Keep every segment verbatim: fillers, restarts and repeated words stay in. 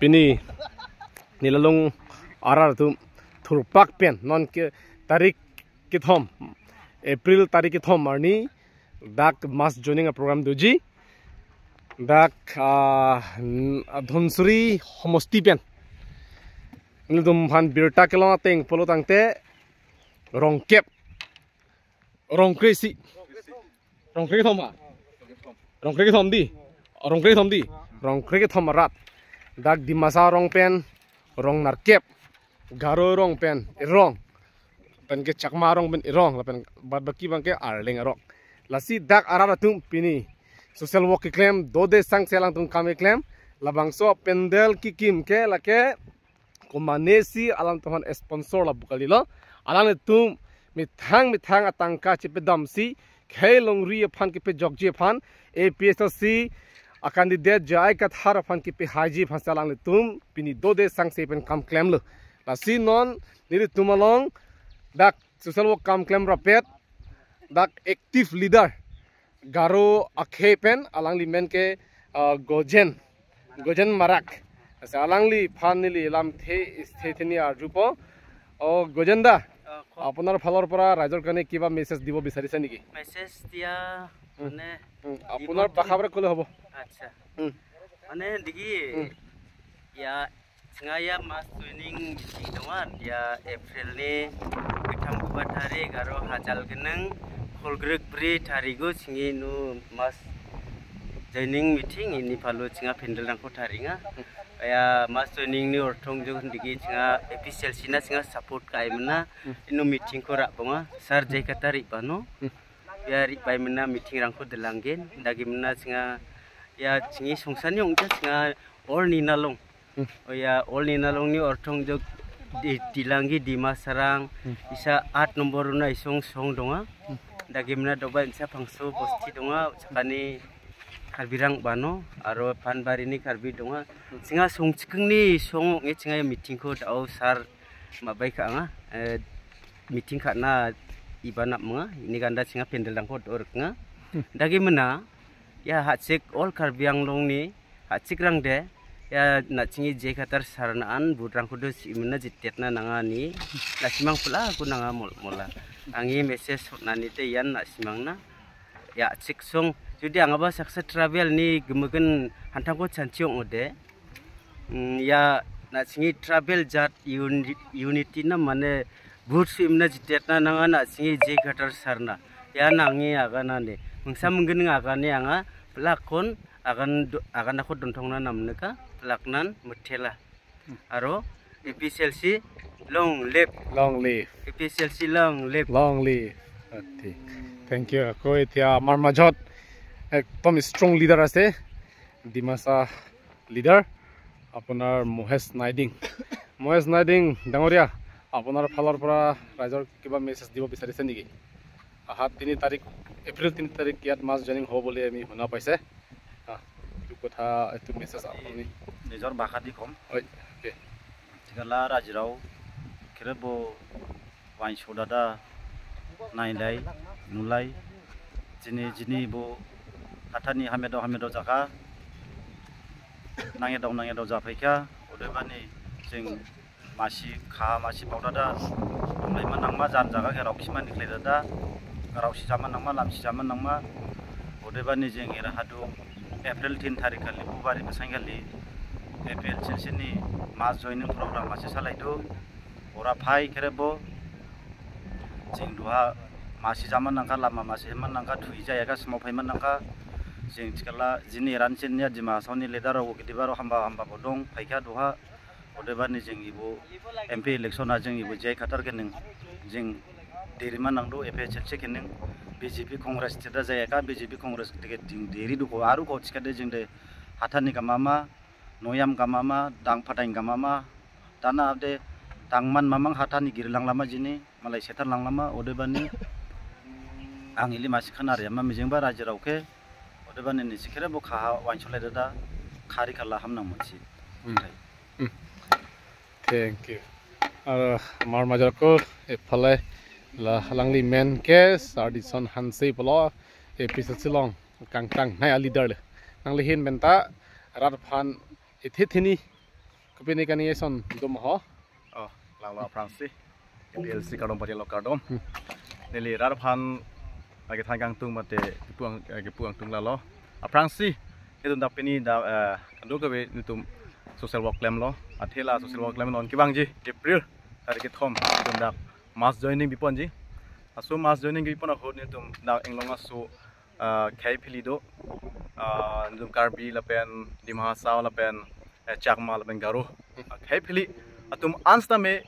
Pini neli along arat atum thurpak pen non ke tarik kethom, April tarik kethom arni dak mass joining a program doji. Dak ah, n- ah, Dhansiri homosti pen. Nelitum aphan birta kelong ateng pulo tangte rong kep, rong kre-isi, rong kre kethom ha, rong kre kethom di, rong kre kethom di, rong kre kethom arat. Dak Dimasa arong pen rong nerkep, Garo arong pen irong, pen ke Chakma arong pen irong, lapen bad baki abang ke Arleng arong. Lasi dak arat atum pini social work keklem, dode sangse alangtum kam keklem, labangso pandal kekim ke lake komatne si alangtum aphan sponsor lapu kalilo. Alanglitum methang methang atangka chepedam si khei longri aphan kepejokji aphan, A P H L C a candidate J I Kathar aphan kepehaiji aphan si alanglitum pini dode sangse pen kam klemlo. Lasi non nelitum along dak social work kam klem rapet, dak active leader Garo akhei pen, alangli men ke ah, Gojen, Gojen Marak. Asa alangliphan neli lamthe isthe theni arjupo. O Gojen da, আহ, কওক। আপোনাৰ ফালৰ পৰা ৰাইজৰ কাৰণে কিবা মেছেজ দিব বিচাৰিছে নেকি? মেছেজ দিয়া উম। মানে উম, দিব আপোনাৰ তো- ভাষা পৰা ক'লে হ'ব। আচ্ছা। উম। মানে দেখি উম। ইয়া, chingaya mass joining meeting dong an, ya April ni kethom keba tarik aro hajal kenang, kholgrek bri tarigo chingi nu mass joining meeting ini palo chinga pandal rangko taringa. Ya mass joining ni orthong jo digi chinga A P H L C na chinga support kai mena, inu meeting ko rak bonga, sar J I Kathar ri pano. Ya ri pai mena meeting rangko delanggen, dagi mena chinga ya chingi songsan yong ja chinga all ni nalong. Hmm. Oh ya, all ni nalong ni orthong jok di, dilanggi Dima Sarang, Hmm. isa at nombor una isong song donga. Hmm. Dagi mena doba insa pangso bosti donga, sakani Karbi rang bano, aro Panbari ni Karbi donga. Hmm. Singa song chikeng ni song nge chinga meeting ko dao sar mabai ka anga, eh, meeting ka na ibanap menga, ini ganda chinga pandal rangko dor nga. Hmm. Dagi mena, ya hachik all Karbi Anglong ni, hachik rang de, ya na chingi J I Kathar sar na an, but rangko do si mena jitet na nanga ni, na simang pula aku nanga mol mola. Angi message na ni te yan na simang na, ya hachik song, jodi angaba saksa travel ni gemegen hantang ko chanchiong ode, Hmm, ya, na chingi travel jat uni-, unity na mane but si mena jitet na nanga na chingi J I Kathar sar na. Ya nangi aga na ne. Mengsa menggen nga aga ne anga pelak kon agan do-, agan ako dontong na namne ka pelak nan methela. Aro A P H L C long live. Long live. A P H L C long live. Long live. Athi. Thank you. Ako ethia amar majot ekdom strong leader ase. Dimasa leader, আপোনাৰ মহেশ নাইডিং। মহেশ নাইডিং ডাঙৰীয়া, আপোনাৰ ফালৰ পৰা ৰাইজৰ কিবা মেছেজ দিব বিচাৰিছে নেকি? অহা তিনি তাৰিখ, এপ্ৰিল তিনি তাৰিখ ইয়াত মাছ জইনিং হ'ব বুলি আমি শুনা পাইছে। আহ, এইটো কথা, এইটো মেছেজ আপুনি নিজৰ ভাষা দি ক'ম। হয়, okay. Thikhala rajirao, kherebo wangso dada, nailai, nulai, jini, jini bo, hathani hamedo, hamedo jaka, nangedong, nangedong japhaikha, odebani, jing masi kha, masi pau dada, tumlai manangma, jan jaka ke rauksi mani kle dada, rauksi jaman nangma, lamsi jaman nangma, odebani jing era hadu, April tin tarik kali, Bubari besang kali, A P H L C ni mass joining program masi salai do, ora phai kherebo, jing duha masi jaman nangkha, lama masi heman nangkha, thui jaya ka semau phai man nangkha, jing chikala, jini ran chin ya, jima soni ledar rok, kediba rok hamba, hamba bodong, phaikha duha, odebani jing ibu M P election a jing ibu J I Kathar kening, jing deri man nangdo A P H L C kening, B J P Congress tidak jaya ka, B J P Congress tiket jing deri duko, aru ko chikade jing de hathani kamama, noyam kamama, dang phadaing kamama, tana ade tangman mamang hathani giri lang lama jini, malai setan lang lama, odebani ang ili masi khanar ya, ma mijing ba rajirao ke, odebani nisi kherebo kha wangso lai dada, khari kala ham nang mutsi. Hmm. Hmm. Thank you. Aro amar majot ko, ephale la alangli men ke, Sardison Hanse pulo, A P H L C along kangtang nai a leader le. Nangli ahin pen ta rat aphan ethe theni Kopine kani eson dum ho? Oh, langlo aphrangsi. A P L C kardom pajirlo kardom. Hmm. Neli rat aphan agi than kangtung mate kipu ang, eh, kipu angtung lalo. Aphrangsi, itum dak pini dak, eh, kadokave itum social work klemlo. Athe la social work klem non kevangji April tarik kethom itum dak mass joining biponji. Laso mass joining bipon ahut itum dak Anglong aso, ah, khei phili do, ah, itum Karbi lapen Dima Hasao lapen, eh, Chakma lapen Garo. Ah, khei phili atum an sitame,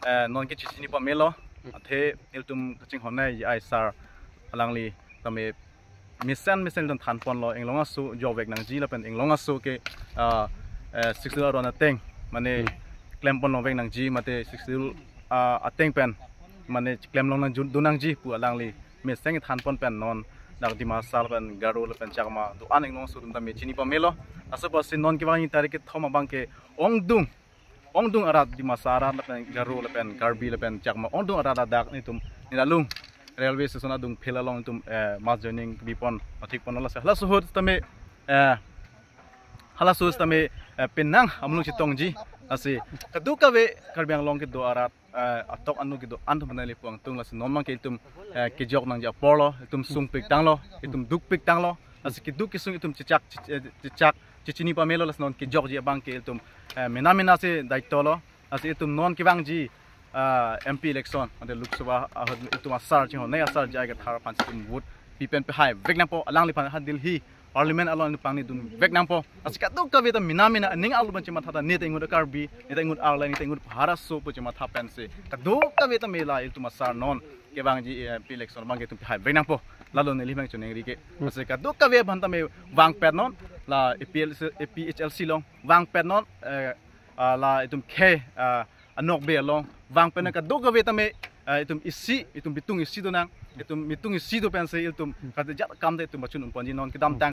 eh, non ke chichini pamelo. Athe ilitum kachinghon nangji ai sar alangli tame mesen mesen ilitum thanponlo Anglong aso jovek nangji lapen Anglong aso ke, ah, eh, Sixth Schedule aron ateng mane klempon longvek nangji mate Sixth Schedule, ah, ateng pen mane klem long nang jun dun nangji pu alangli mesen thanpon pen non dak Dima Hasao lapen Garo lapen Chakma do-an Anglong aso atum tame chini pamelo. Laso apotsi non kevangji tarik kethom abang ke ongdung, ongdung arat, Dimasa arat lapen Garo lapen Karbi lapen Chakma ongdung arat adak nitum Nilolong railway station adung field along itum, eh, mass joining bipon mathik ponlo. Lasi halaso ahut sitame, eh, halaso ahut sitame, eh, penang amulong chetongji. Lasi kadokave Karbi Anglong kedo arat, eh, atok anu kedo an atum nangli puang tung, lasi non abang ke itum, eh, kejok nangji aporlo, itum sungpik tanglo, itum dukpik tanglo. Lasi keduk kesung itum chechak, chech-, eh, chechak chechini pamelo, lasi non kejokji abang ke itum, eh, mena mena si daitolo. Lasi itum non kevangji, ah, M P election, ante Lok Sabha, ah, itum asar chinghon nangji asar J I Kathar aphan itum vote pipen pehai vek nangpo, alangliphan ha Delhi Parliament along pangni dun vek nangpo. Lasi kadokave ta mena mena aning arlo pen chematha ta, ne ta ingut Karbi, ne ta ingut Arleng, ne ta ingut Bahar aso pu chematha pensi kadokave ta mela itum asar non kevangji, eh, M P election abang ke itum pehai vek nangpo. Lalo neli bang choningri ke. Lasi kadokave aphan tame vangpet non, la A P L C, A P H L C along vangpet non, eh, ah, la itum khei, ah, anokbe along vangpet non, kadokave tame, ah, itum isi, itum bitung isi donang, itum bitung isi do pensi itum kate jat kam te itum pachun umponji non kedamtang